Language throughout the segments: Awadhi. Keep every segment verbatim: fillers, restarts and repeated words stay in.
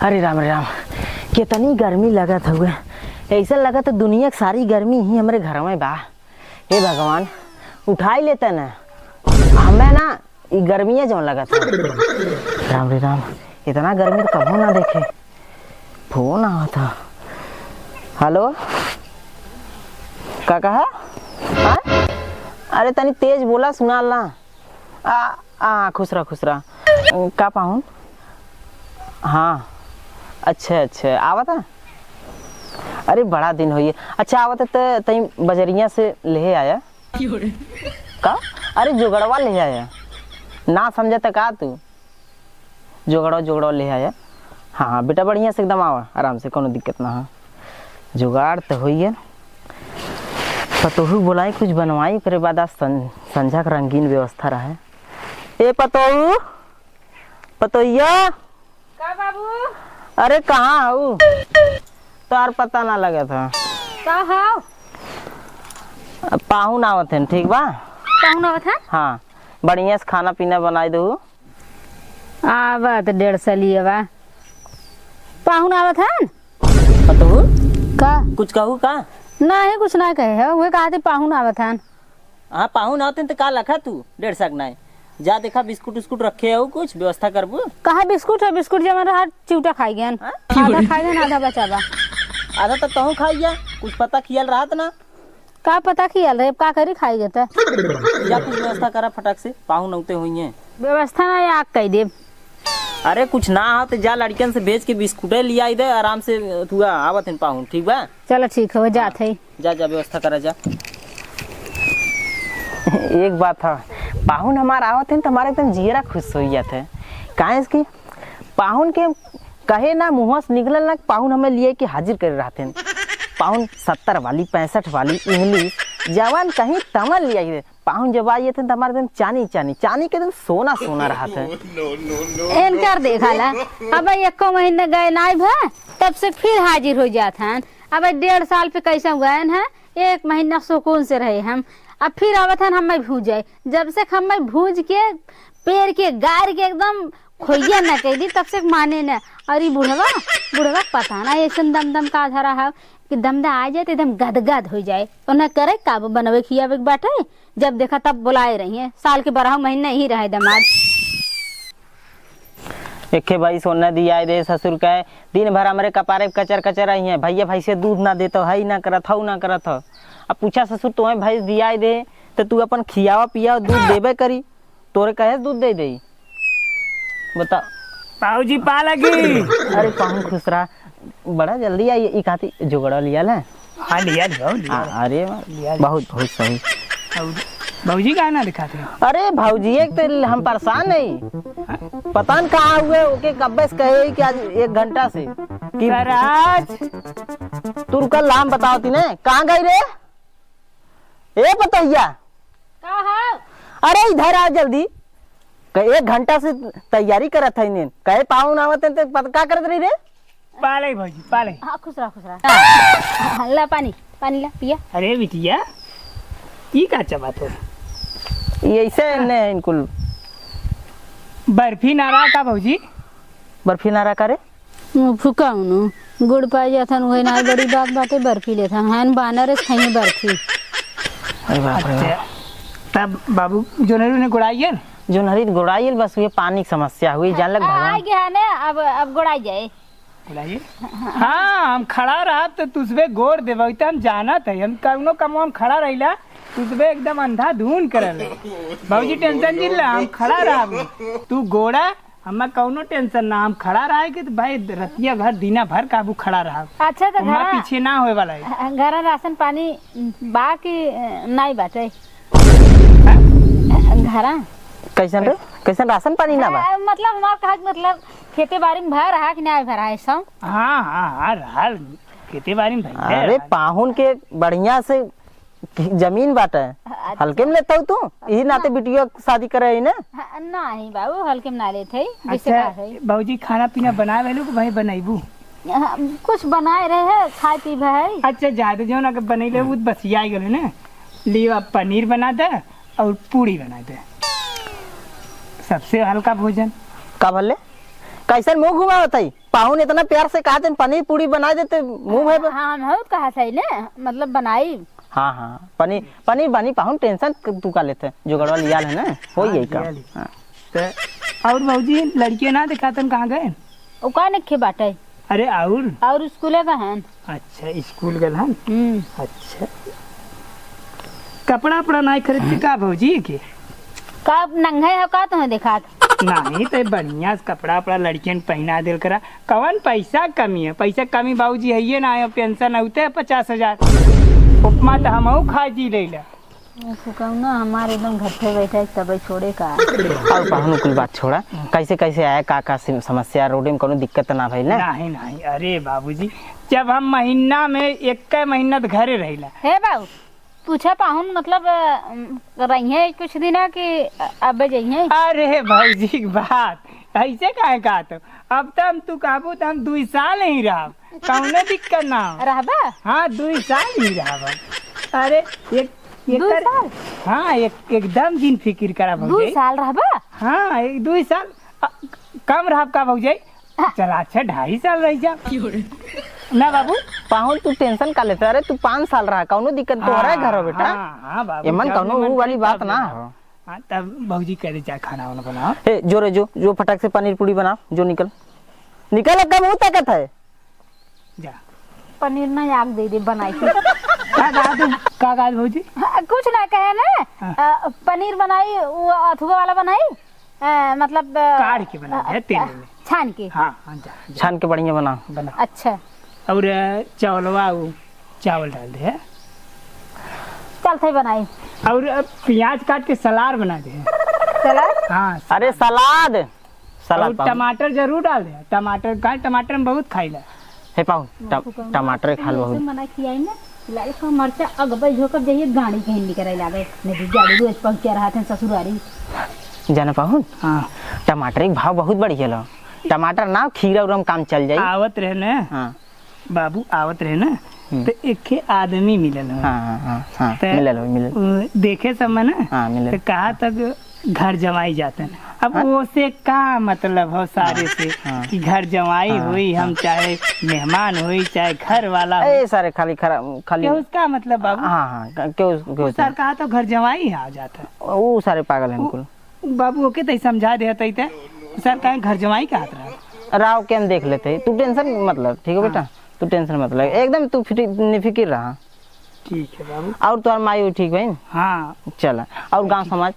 अरे राम रे राम, कितनी गर्मी लगत हउए। ऐसा लगत है दुनिया के सारी गर्मी ही हमरे घर में बा। हे भगवान, उठाई लेते न, हमें ना ई गर्मियाँ जौन लगत है। राम रे राम, इतना गर्मी तो कबो ना देखे। फोन आवत है। हेलो, का कहा? हाँ? अरे तनी तेज बोला, सुना ला। आ, आ, खुश रह, खुश रह। का पाहुन? हाँ, अच्छा, अच्छा, आवत है। अरे बड़ा दिन होइए। अच्छा, आवत है त तई बजरिया से लेहे आया। का? अरे जोगड़वा लेहे आया। ना समझे त का तू? जोगड़वा, जोगड़वा लेहे आया। हाँ, हाँ, बेटा बढ़िया से एकदम आवा, आराम से, कौनो दिक्कत ना हो। जुगाड़ त होइए। पतोहू बोलाई, कुछ बनवाई, ओकरे बाद आज सं-, संझा के रंगीन व्यवस्था रहे। ए पतोहू, पतोहिया। का बाबू? अरे कहाँ हऊ? तोहार पता ना लगत ह। का हऊ? पाहुन आवत हन, ठीक बा? पाहुन आवत हन? हाँ, बढ़िया से खाना पीना बनाई दहू। आवत डेढ़ सलिया बा। पाहुन आवत हन? पतोहू? का? कुछ कहू का? नाही, कुछ ना कहे है, उहे कहा थी पाहुन आवत हन। हाँ, पाहुन आवत हन त का लखा तू डेढ़ सक नाय? जा देखा बिस्कुट उस्कुट रखे हऊ, कुछ व्यवस्था करबू? कहाँ बिस्कुट है? बिस्कुट जमा रहा, चिउटा खाई गयन। हाँ? आधा खाई गयन, आधा बचा बा। आधा त तहूँ खाई गया, कुछ पता खियाल रहत ना। का पता खियाल रहे, अब का करी, खाई गए त। जा कुछ व्यवस्था करा फटाक से, पाहुन औते होइए। व्यवस्था ना, आग कई देब। अरे कुछ ना हो त जा लड़कन से भेज के बिस्कुटे लियाई दे, आराम से तू आ, आवत हन पाहुन, ठीक बा? चलो ठीक है, वो जात है। जा, जा, व्यवस्था करा जा। एक बात ह, पाहुन हमार आवत हन त हमारा एकदम जियरा खुश हो जात है। काहे से कि पाहुन के कहे ना मुँह से निकलल ना, पाहुन हमें लिए के हाजिर करे रहत हन। पाहुन सत्तर वाली, पैंसठ वाली, English, जवन कहीं तवन लियाई दे। पाहुन जब आइए थे त हमारे एकदम चानी, चानी, चानी के एकदम सोना, सोना रहत है। एनकर देखा ला, अब एको महीना गए नाई भा, तब से फिर हाजिर हो जात हन। अब डेढ़ साल पे कैसे गए हैं, एक महीना सुकून से रहे हम, अब फिर आवत हन हमें भूजे। जब से हमें भूज के, पेर के, गार के एकदम खोइया न कह दी, तब से माने न। और ई बुढ़वा, बुढ़वा पता ना ऐसन दम दम का धरा है कि दम दे आ जाए त एकदम गदगद हो जाए। उन्हें करे का बनवे खियावे के बाटे, जब देखा तब बुलाए रही है, साल के बारह महीने ही रहे दमाद। एके भाई सोना दिया दे ससुर के, दिन भर हमरे कपारे पे कचर कचर रही है, भैया भैंसे दूध ना देत हो, हई ना करत हो, ना करत हो। अब पूछा ससुर, तुम्हें भैंस दिया दे त तू अपन खियावा पियावा दूध देबे करी, तोरे कहे से दूध दे दे, बता। बाबूजी, पा लगी। अरे पाहुन खुश रहा, बड़ा जल्दी आई, ई खाती जुगड़ा लिया ले। हाँ, लिया, लिया, लिया। आ, अरे वाह, लिया, लिया। बहुत, बहुत सही। और भौजी का ना दिखाते हैं? अरे भौजी, एक तो हम परेशान नहीं, पता न कहाँ हुए, ओके कब्बे से कहे कि आज एक घंटा से कि सराज। तू रुकल, हम बताओ तीने, कहाँ गई रे? ए पतोहिया। का हो? अरे इधर आ जल्दी। क-, एक घंटा से तैयारी करत है इन्हें। कहे पाहुन आवत हैं तो पत-, का करत रही रे? पाले भौजी, पाले। हाँ, खुश रह, खुश रह। हाँ, ला पानी, पानी ला, पिया। अरे बिटिया, ई का चबात हो? ये ऐसे ने इनकुल। बर्फी नारा का भौजी? बर्फी नारा का रे? मुँह फुकाउनु, गुड़ पाई जाथन, उहे नाई बड़ी बात बाटे, बर्फी लेथन, हैन बानर से खाइए बर्फी। अरे बाप रे बाप। अच्छा, तब बाबू जोनहरी ने गुड़ाइए न? जोनहरी तो गुड़ाइए, बस ये पानी की समस्या हुई, जान लग आ, भगवान। आ गया ने, अब, अब गुड़ाई जाए। गुड़ाइए? हाँ, हम खड़ा रहब तो तुझबे गोड़ देबे, तो हम जानत है, हम कौनो कमवा में खड़ा रहिला, तुझबे एकदम अंधाधुन करल। भौजी टेंशन जिन ला, हम खड़ा रहब, तू गोड़ा हमें कौनो टेंशन ना, हम खड़ा रहे के तो भाई रतिया भर दिना भर काबू खड़ा रहा। अच्छा, तो हमार घरा, पीछे ना होए वाला है। घरा राशन पानी बा कि नाई बाटे? हाँ? घरा कैसन रे? कैसन राशन पानी ना बा? हाँ, मतलब हमार कहा कि मतलब खेते बाड़ी में भर रहा कि नाई भरा है सब? हाँ, हाँ, हाँ, रहा, खेते बाड़ी में भइया अरे रहा। पाहुन के बढ़िया से जमीन बाटे, अच्छा। हल्के में लेता हूँ तू, यही नाते ना। बिटिया के शादी करे है ना। हाँ, नहीं बाबू, हल्के में ना लेत है, जिससे अच्छा, का है? भौजी खाना पीना बनाए वालू कि भाई बनैबू? हाँ, कुछ बनाए रहे, खाए पी भाई। अच्छा, ज्यादा जो ना बनैले, वो बसिया गए ना। लियो, अब पनीर बना दे और पूड़ी बना दे, सबसे हल्का भोजन। का भले? कैसन मुँह घुमावत है? पाहुन इतना प्यार से कहत हैं, पनीर पूरी बनाइ देते, मुँह भर। हाँ, हम बहुत कहत है ना, मतलब बनाई। हाँ, हाँ, पनीर, पनीर बनी पाहुन, tension तू का लेते, जुगड़वा लियाल है ना, हो हाँ, यही काम। लियाल। हाँ। त और भौजी, लड़के ना देखातन, कहाँ गए? ओका नखे बाटे। अरे और? और स्कूले गहन। अच्छा, स्कूल गल हन? हम्म। अच्छा। कपड़ा उपड़ा नाई खरीद के का भौजी के? का नंगे हो का तुम्हें देखात? नहीं, तो बढ़िया से कपड़ा उपड़ा लड़कियन पहिना देल करा। कवन पैसा कमी है? पैसा कमी बाबूजी है ये ना है, पेंशन होते है पचास हजार। उपमा तो हमहू खा जी लेला। फुकौना हमारे एकदम घर पे बैठा है, तब छोड़े का। और पाहुन कुल बात छोड़ा, कैसे कैसे आया, का का सिम-, समस्या, रोडे में कोनो दिक्कत ना भइल ना? नहीं, नहीं, अरे बाबूजी, जब हम महीना में एक महीना तो घरे रहिला। हे बाबू, पूछा पाहुन, मतलब, अ, रहिए कुछ दिन कि अब जइए? अरे भौजी की बात, ऐसे काहे कहत हो? अब तो हम तू कहबू तो हम दुई साल ही रहब। कौनो दिक्कत ना हो। रहबा? हाँ, दुई साल ही रहबा। अरे, एक, एक दुई कर, साल? हाँ, एक, एकदम जिन फिकिर करा दुई भौजाई। साल रहबा? हाँ, एक दुई साल, अ, कम रहब का भौजाई? हाँ। चला, अच्छा, ढाई साल रह जा। ना बाबू? पाहुन, तू tension का लेता? अरे, तू पाँच साल रहा, कौनो दिक्कत तो हो रहा है हाँ, घर में, बेटा। हाँ, हाँ, बाबू, एमन जब कौनो मन वो वाली करे बात तब ना लेना। हो। हाँ, तब भौजी कह दे, जा खाना वाना बनाओ। ए, जो रे, जो, जो फटाक से पनीर पूरी बनाओ, जो निकल। निकल, अब का मुंह ताकत है? जा। पनीर ना आग दे दे बनाई के। का कहा तू? का कहा भौजी? हाँ, कुछ ना कहे ना। हाँ। अ, पनीर बनाई, वो अथुआ वाला बनाई। अ, मतलब, अ, काढ़ के बना दे, अ, तेल में। छान के। हाँ, हाँ, जा, जा। छान के बढ़िया बनाओ। बना। अच्छा। और, अ, चावलवा, वो चावल डाल दे। चल, थे बनाई। और, अ, प्याज काट के सलाद बना दे। सलाद? हाँ, अरे, सलाद। सलाद और पाहुन। टमाटर जरूर डाल दे, टमाटर, काहे टमाटर हम बहुत खाइला। हे पाहुन, ट-, टमाटर खा लो। ऐसे मना किया है ना, लाल का मरचा अगबे झोंकब जइए गाड़ी कहीं निकरे लागे। नहीं तो गाड़ी रोज पहुंचे रहा थे ससुरारी। जाना पाहुन? हाँ। टमाटर के भाव बहुत बढ़ गेलो। टमाटर ना, खीरा उरा में काम चल जाई। आवत रहे ना। हाँ। बाबू आवत रहे ना, हम्म। तो एक ठे आदमी मिलल हो। हाँ, हाँ, हाँ, हाँ, तो मिलल हो, मिलल। उ देखे सब में ना, हाँ, मिलल। तो कहा तक घर जमाई जाते हैं। अब हाँ? वो से का मतलब हो सारे हाँ, से हाँ। कि घर जमाई हाँ, होई, हम हाँ। चाहे मेहमान होई, चाहे घर वाला होई। ए, सारे खाली खरा-, खाली क्यों उसका मतलब बाबू? हाँ, हाँ, क-, क्यों उस-, क्यों वो सर उसमें? कहा तो घर जमाई आ जाता। वो सारे पागल हैं वो बिल्कुल। बाबू ओके तई समझा दे तई ते। सर काहे घर जमाई कहत रहा? राव के हम देख लेते हैं। तू tension मत ले, ठीक है बेटा? हाँ। तू tension मत ले। एकदम तू फिट-, निफिकिर रहा। ठीक है बाबू। और तोहर माई ठीक बहिन? हाँ। चला। और गाँव समाज?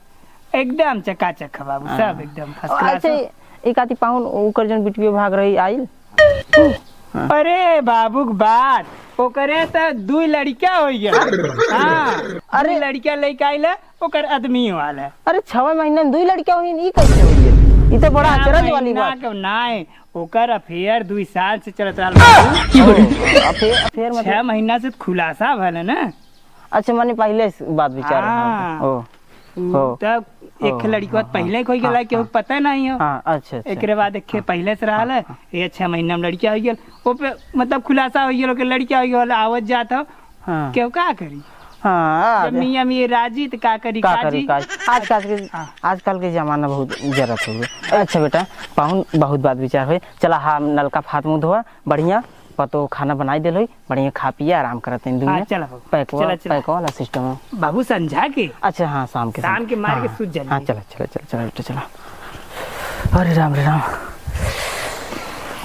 एकदम चकाचक है बाबू, हाँ। सब एकदम first class अच्छा, है। एक आती पाहुन ओकर जन बिटियो भाग रही आइल? हाँ। अरे बाबू के बात, ओकरे त दुई लड़का हो गया। हाँ, अरे। दुई लड़का लेके आइल है, ओकर आदमी वाला है। अरे, छवे महीना में दुई लड़का होई, ई कैसे होई? ई तो बड़ा छह अचरज वाली महीना बात। के नाय, ओकर affair दुई साल से चलत रहल बाबू। ओ, affair, affair मतलब? छह महीना से खुलासा भल है ना। अच्छा, माने पहिले से बात विचार है। हाँ। ओ, उ ओ, तब एक ओ, लड़का हाँ, पहिले हाँ, कोई हाँ, गेला, केहू हाँ। पता नहीं हो। हाँ, अच्छा, अच्छा। एकरे बाद एक हाँ, पहिले से रहल हाँ, है, हाँ। ये छह महीना में लड़का हो गया, ओ पे मतलब खुलासा हो गया कि लड़का हो गया, आवत जात हो। हाँ। केहू का करी? हाँ, जब आ, मियाँ मियाँ राजी त का करी, का का करी, जी? का? आजकल के, हाँ। आजकल के जमाना बहुत जरूरत हो गया। अच्छा बेटा, पाहुन बहुत बात विचार होई। चला, हाँ, नलका हाथ मुँह धोआ, बढ़िया पतो खाना बनाई देल होई, बढ़िया खा पिया आराम करत हैं हाँ, दुनिया। चला बाबू। पैकवा, चला, चला। पैकवा वाला system है। बाबू संझा के? अच्छा, हाँ, शाम के शाम समय। के मार के हाँ, सूत जाइए। हाँ, चला, चला, चला, चला बेटा, चला। अरे राम रे राम,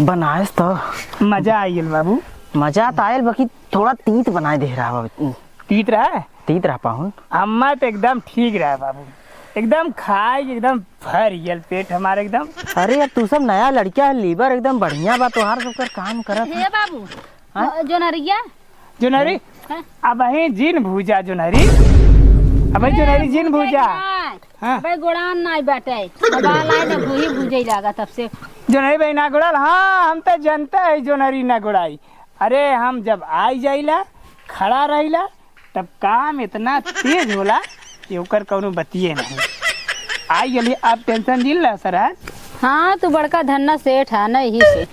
बनाएस तो मजा आइल बाबू। मजा तो आयल, बाकी थोड़ा तीत बनाए दे रहा बाबू। तीत रहा है? तीत रहा पाहुन। हम्मा तो एकदम ठीक रहा बाबू, एकदम खाए एकदम भर गयल पेट हमार एकदम। अरे यार, तू सब नया लड़का है, liver एकदम बढ़िया बा तोहार, सबकर काम करत हे है। बाबू, हाँ? जोनरिया? जोनरी? हाँ? अबहीं जिन भूजा जोनरी, अबहीं ए, जोनरी जिन भूजा भूजा। ना। हाँ। अबे गोड़ान नाई बाटे, बाल आए ना भूही भूजे लागा तब से। जोनरी भाई ना गोड़ाल, हाँ, हम तो जनते है जोनरी ना गोड़ाई। अरे, हम जब आई जाइला, खड़ा रहिला, तब काम इतना तेज होला कि ओकर कौनो बतिये नहीं। आई गेली, आप tension जिन ला सर, आज। हाँ, तू बड़का धन्ना सेठ है ना, यही से।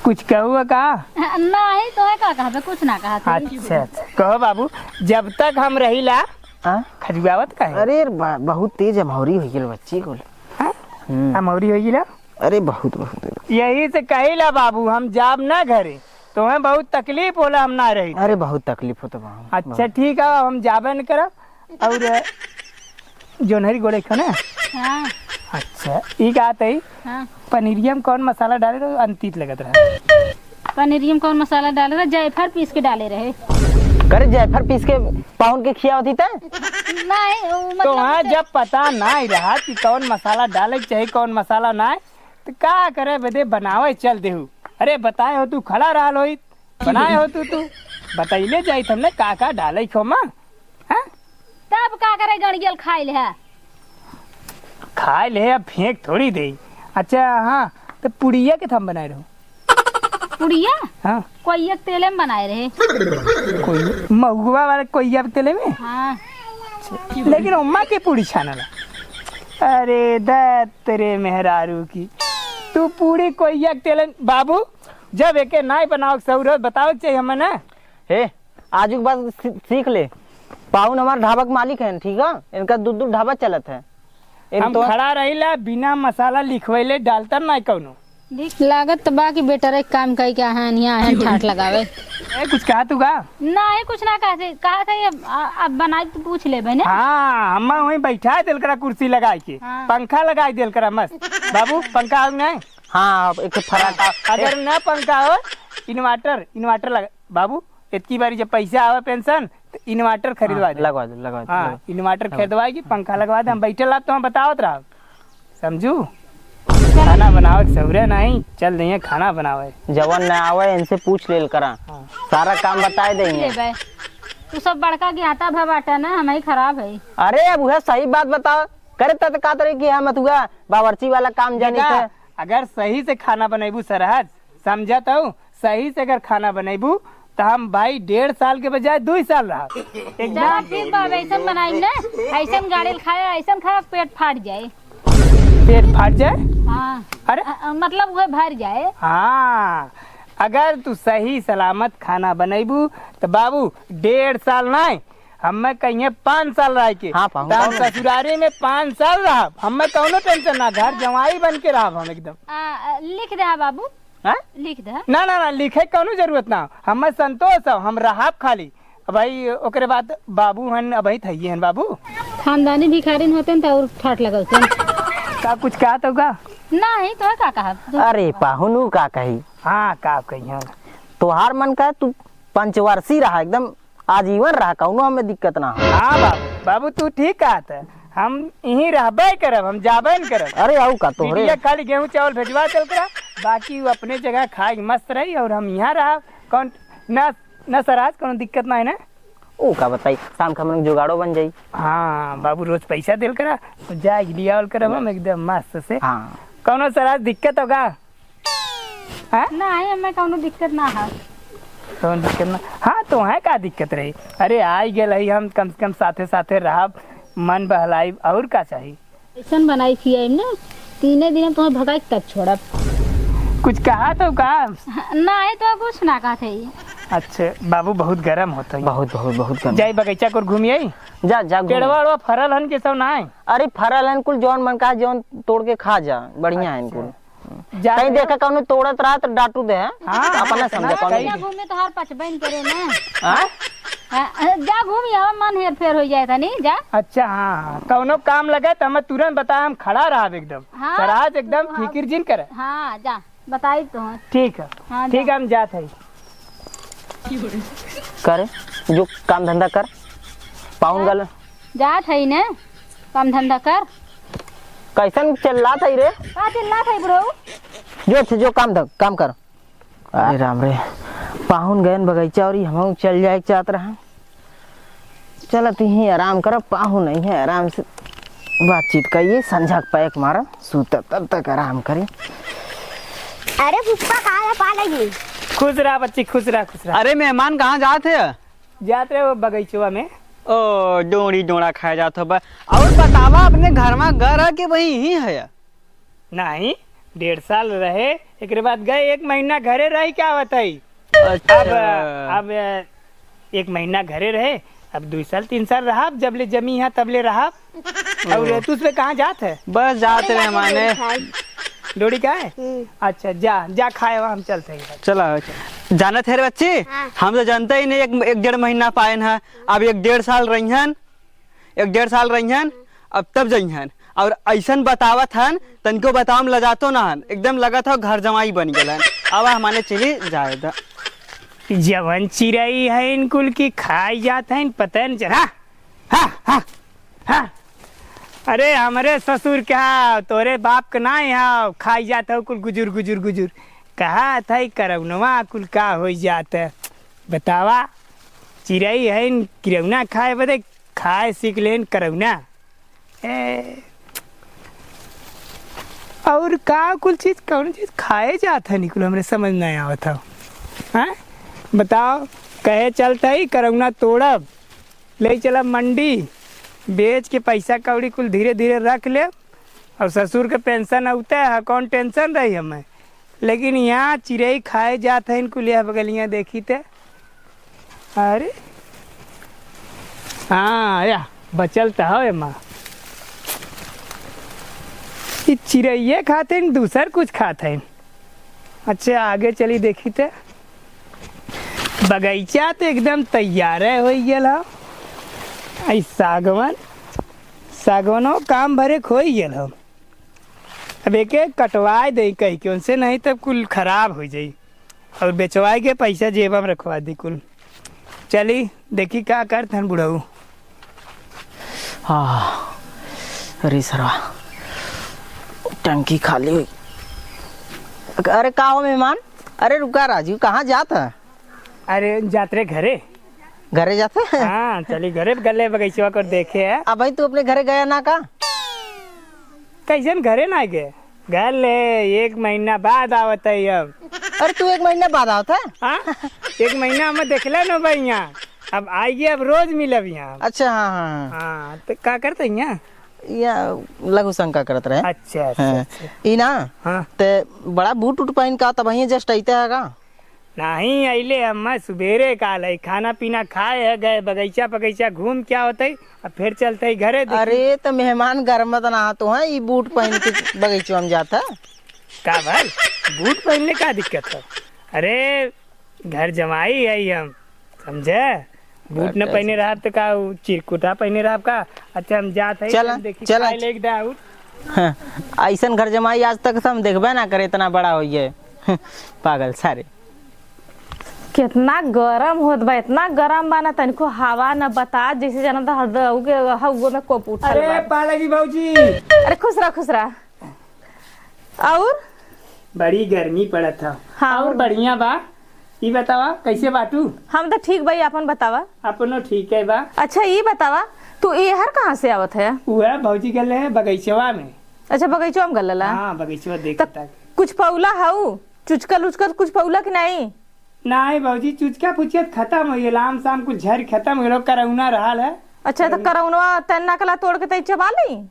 कुछ कहू का? नहीं, तो है का कहबे, कुछ ना कहा था। अच्छा, अच्छा। कहो बाबू, जब तक हम रहिला, हाँ? खजुआवत का है? अरे, बा-, बहुत तेज अमौरी हो गेल बच्ची को। हाँ? हम्म। अमौरी हो गेला? अरे बहुत, बहुत। यही से कहिला बाबू, हम जाब ना घरे, तोहें बहुत तकलीफ होला, हम ना रही। अरे बहुत तकलीफ होत बा। अच्छा बहुत। ठीक है, हम जाबे न करब। और जोन्हरी गोड़े खो ना? हाँ। अच्छा, ई कहत है, हाँ। पनीरिया में कौन मसाला डाले रहो, अंतीत लगत रहा। पनीरिया में कौन मसाला डाले रहे? जायफल पीस के डाले रहे। करे जायफल पीस के पाहुन के खियावत ही तै? नहीं, वो मतलब तो हाँ, उसे जब पता नहीं रहा कि कौन मसाला डाले के चाही, कौन मसाला नहीं, तो का करे बदे बनावे चल देहू। अरे बताए हो तू खड़ा रहल होई, बनाए हो तू, तू बतैले जाइत हमने का का डाले खो मा, हाँ? तब का करे, गड़ियल खाइल है। खाइल है, अब फेंक थोड़ी दे। अच्छा हाँ, तो पुड़िया के थम बनाए रहो। पुड़िया? हाँ। कोइया के तेले में बनाए रहे। कोई महुआ वाला कोइया के तेले में? हाँ। लेकिन अम्मा के पूड़ी छानला। अरे दत्त रे मेहरारू की, तू पूड़ी कोइया के तेले में, बाबू, जब एके नाई बनावे के सहुर हो, बतावे के चाहिए हमें ना। हे, आजू के बाद सी-, सीख ले। पाहुन हमार ढाबा के मालिक हैं, ठीक है? इनका दू दू ढाबा चलत है। इन हम तो खड़ा रहिला, बिना मसाला लिखवैले डालता ना कौनो। लागत त बा कि बेटर एक काम कई के अहन यहाँ अहन ठाठ लगावे। ए, कुछ कहा तू का? नहीं, कुछ ना कहा थे, कहा थे, अब, अब बनाई तो पूछ ले बहने। हाँ, हम्मा वहीं बैठा दिल करा कुर्सी लगाई के, हाँ। पंखा लगाई दिल करा मस्त। बाबू, पंखा हो नहीं? हाँ, अब एक फराटा। अगर ना पंखा हो, inverter, inverter लगा। बाबू, इतकी बारी जब पैसा आवे पेंशन, तो inverter खरीदवा हाँ, दे। लगवा दे, लगवा दे, हाँ, लगवा दे। Inverter लगवा दे। खरीदवाए की पंखा लगवा दे, हम बैठे ला तो हम बतावत रहा, समझू? खाना बनावे के सहुरे नहीं, चल दइए खाना बनावे। जवन ना आवे, इनसे पूछ लेल करा। हाँ। सारा काम बताए देंगे। लेबे। तू सब बड़का ज्ञाता भा बाटा ना, हम ही खराब है। अरे, अब वह सही बात बताओ। करे त का तरे कि हम अथुआ बावर्ची वाला काम जानी देखा, थे। अगर सही से खाना बनैबू सरहज, समझत हूँ, सही से अगर खाना बनैबू, त हम भाई डेढ़ साल के बजाय दुई साल रहब। एकदम। चला ठीक बा, अब ऐसन बनाई ना, ऐसन गाड़िल खाए, ऐसन खाए, पेट फाट जाए। पेट फाट जाए? हाँ। अरे? अ, अ, मतलब उहे भर जाए। हाँ, अगर तू सही सलामत खाना बनैबू, त बाबू, डेढ़ साल नाय, हम्मे कहिए पाँच साल रह के। हाँ, पाहुन, त हम पाहुन। ससुरारी में पाँच साल रहब, हम्मे कौनो tension ना, घर जवाई बन के रहब हम एकदम। आ, आ, लिख दे बाबू। हाँ? लिख दे। ना, ना, ना, लिखे कौनो जरूरत ना, हम्मे संतोष हो, हम रहब खाली। अब भाई, ओकरे बाद बाबू हन, अब भाई थइये हन बाबू। खानदानी भिखारिन होते न त और ठाठ लगल थे। का कुछ कहा तो का? नहीं, तो का कहा? अरे, पाहुन उ का कही? हाँ, का कही हम? तोहार मन का तू पंचवर्षी रहा, एकदम आजीवन रहा, कौनो हमें दिक्कत ना हो। हाँ बाबू, बाबू तू ठीक कहत है, हम यहीं रहबे करब, हम जाबे न करब। अरे आऊ का तोहरे? बिटिया खाली गेहूं चावल भेजवा चल करा, बाकी वो अपने जगह खाई मस्त रही और हम यहाँ रहब। कौन ना, ना सराज कौनो दिक्कत ना है ना? ओ का बताई, शाम के हमन जुगाड़ो बन जाई। हाँ बाबू रोज पैसा दिल करा, तो जाए लियावल करब हम एकदम मस्त से। हाँ। कौनो सराज दिक्कत होगा? हाँ? नहीं, हमें कौनो दिक्कत ना है। कौनो दिक्कत ना? हाँ, तो है का दिक्कत रही? अरे, आई गेल है, हम कम से कम साथे साथे रहब, मन बहलाई, और का चाही? ऐसन बनाई खियाई ना, तीने दिन तुम्हें भगाई तब छोड़ब। कुछ कहा तो का? नहीं, तो कुछ ना कहते ही। अच्छा, बाबू बहुत गरम होता है। बहुत, बहुत, बहुत गरम। जाई बगीचा को घूम आई? जा, जा घूम। केड़वा वेड़वा फरल हन के सब ना है? अरे, फरल हन कुल, जौन मन का, जौन तोड़ के खा जा, बढ़िया है अच्छा। इनको। जा कहीं रहे देखा हो? कौनो तोड़त रहा तो डांटू दे, हैं? हाँ, अपना हाँ, समझा कौनो कहीं जा घूमे तो हर पचबैन करे ना। हाँ? हाँ, जा घूम आवा, मन हेर फेर हो जाए था, नहीं जा। अच्छा, हाँ, हाँ, कौनो काम लगे तो हमें तुरंत बता, हम खड़ा रहब एकदम। हाँ, सराज एकदम हाँ। फिकिर जिन करे। हाँ, जा, बताई तो। ठीक है, हाँ, ठीक जा। है, हम जात है। करे, जो काम धंधा कर, पाउन गल। जात है ने, काम धंधा कर। कैसन चिल्लात है रे? का चिल्लात है bro? जो थे, जो काम ध-, काम कर। अरे राम रे, पाहुन गयन बगीचा और हमहू चल जाए के चाहत रहा। चलत ही आराम करब, पाहुन नहीं है, आराम से बातचीत करिए, संझा के पैक मारब, सूतब, तब तक आराम करी। अरे पुष्पा, कहाँ है पाला जी? खुश रहा बच्ची, खुश रहा, खुश रहा। अरे मेहमान, कहाँ जात है? जात रहे वो बगीचवा में। ओ, डोड़ी डोड़ा खाए जात हो बा। और बतावा, अपने घर में घर है कि वही ही है? नहीं, डेढ़ साल रहे, एकरे बाद गए, एक महीना घरे रही, क्या बताई? अच्छा। अब, अब एक महीना घरे रहे, अब दुई साल, तीन साल रहा, जब ले जमी है, तब ले रहा। और तू उसमें कहाँ जात है? बस जात रहे माने। डोरी का है? हम्म। अच्छा, जा, जा खाए, हम चलते हैं। चला, जानत है रे बच्ची, हाँ। हम तो जानते ही नहीं, एक, एक डेढ़ महीना पाएन है, अब एक डेढ़ साल रहिहन, एक डेढ़ साल रहिहन, अब तब जइहन। और ऐसन बतावत हन, तनिको बतावम लजातो ना हन, एकदम लगत हो घर जमाई बन गेलन। अब हमारे चली जाए दा। जवन चिरई है इनकुल की खाई जात है, पता नहीं चला। हाँ, हाँ, हाँ, हाँ। अरे हमरे ससुर के हा, तोरे बाप के ना हा, खाई जात हो कुल गुजुर, गुजुर, गुजुर। कहा था ई करौनवा कुल का होई जात है? बतावा, चिरई है इन किरौना खाए बदे, खाए सीख लेन करौना। ए, और का कुल चीज, कौन चीज खाए जात है निकुल, हमरे समझ नहीं आवत हो। हाँ? बताओ, कहे चलत ही करौना तोड़ब, ले चलब मंडी, बेच के पैसा कौड़ी कुल धीरे धीरे रख लेब, और ससुर के पेंशन औते है, कौन टेंशन रही हमें। लेकिन यहाँ चिरई खाए जात है इनकुल, यह बगलियाँ देखी ते। अरे हाँ, या बचल त हो एमा। ई चिरइये खात है, दूसर कुछ खात है। अच्छा, आगे चली देखी ते। बगीचा तो एकदम तैयार है, हो गेल हो। आई सागवन, सागवनो काम भरे क हो गेल हो। अब एके कटवाए दे कह के उनसे, नहीं तब कुल खराब हो जाई। और बेचवाए के पैसा जेबा में रखवा दी कुल। चली देखी का करत हन बुढ़ऊ। हाँ, अरे सरवा, टंकी खाली हुई। अरे का हो मेहमान? अरे रुका राजू, कहाँ जात है? अरे जात रे घरे। घरे जात है? हाँ, चली घरे, गले बगीचवा को देखे है। अब भाई तू अपने घरे गया ना का? कैसन घरे ना गए? घर ले एक महीना बाद आवत है अब। अरे तू एक महीना बाद आवत है? हाँ, एक महीना हम देखले न भैया, अब आइए, अब रोज मिलब यहाँ। अच्छा, हाँ, हाँ, हाँ। हाँ, तो का करते हैं यहाँ? या लघु शंका करत रहे। अच्छा, अच्छा, हाँ। अच्छा। ई ना, हाँ। ते बड़ा बूट उट पहन का तब यहीं जस्ट अइते है का? नहीं, अइले हम सुबेरे काल है, खाना पीना खाए है, गए बगीचा बगीचा घूम क्या होते, अब फिर चलते ही घरे देखी। अरे, तो मेहमान गरमत ना तो है, ई बूट पहन के बगीचवा में जाता। का भाई, बूट पहनले का दिक्कत है? अरे, घर जमाई है हम, समझे? बूट न अच्छा, पहने अच्छा। रहब तो का, उ चिरकुटा पहने रहब का? अच्छा, हम जात है, चला, हम देखी, चला। खाए ले एक दाउर। हाँ, ऐसन घर जमाई आज तक तो हम देखबे ना करे, इतना बड़ा होइए। पागल सारे। कितना गरम होत बा, इतना गरम बा ना, तनिको हवा ना बतास, जैसे जाना तो हद-, उगे, हउगो में कोप उठल अरे बा। पालागी भौजी। अरे खुश रह, खुश रह। और? बड़ी गर्मी पड़त ह। हाँ। और बढ़िया बा। ई बतावा, कैसे बाटू? हम तो ठीक बा, अपन बतावा। अपनो ठीक है बा। अच्छा, ई बतावा, तू एहर कहाँ से आवत है? उहे भौजी गले है बगीचवा में। अच्छा, बगीचवा में गलला? हाँ, बगीचवा देख त तक। कुछ पौला हऊ? चुचकल उचकल कुछ पौला कि नहीं? नहीं भौजी, चुचका फुचिया खत्म हो गया, आम साम कुछ झर खत्म हो गया, करौना रहल है। अच्छा, तो करौनवा तन्ना कला तोड़ के तई चबा ली?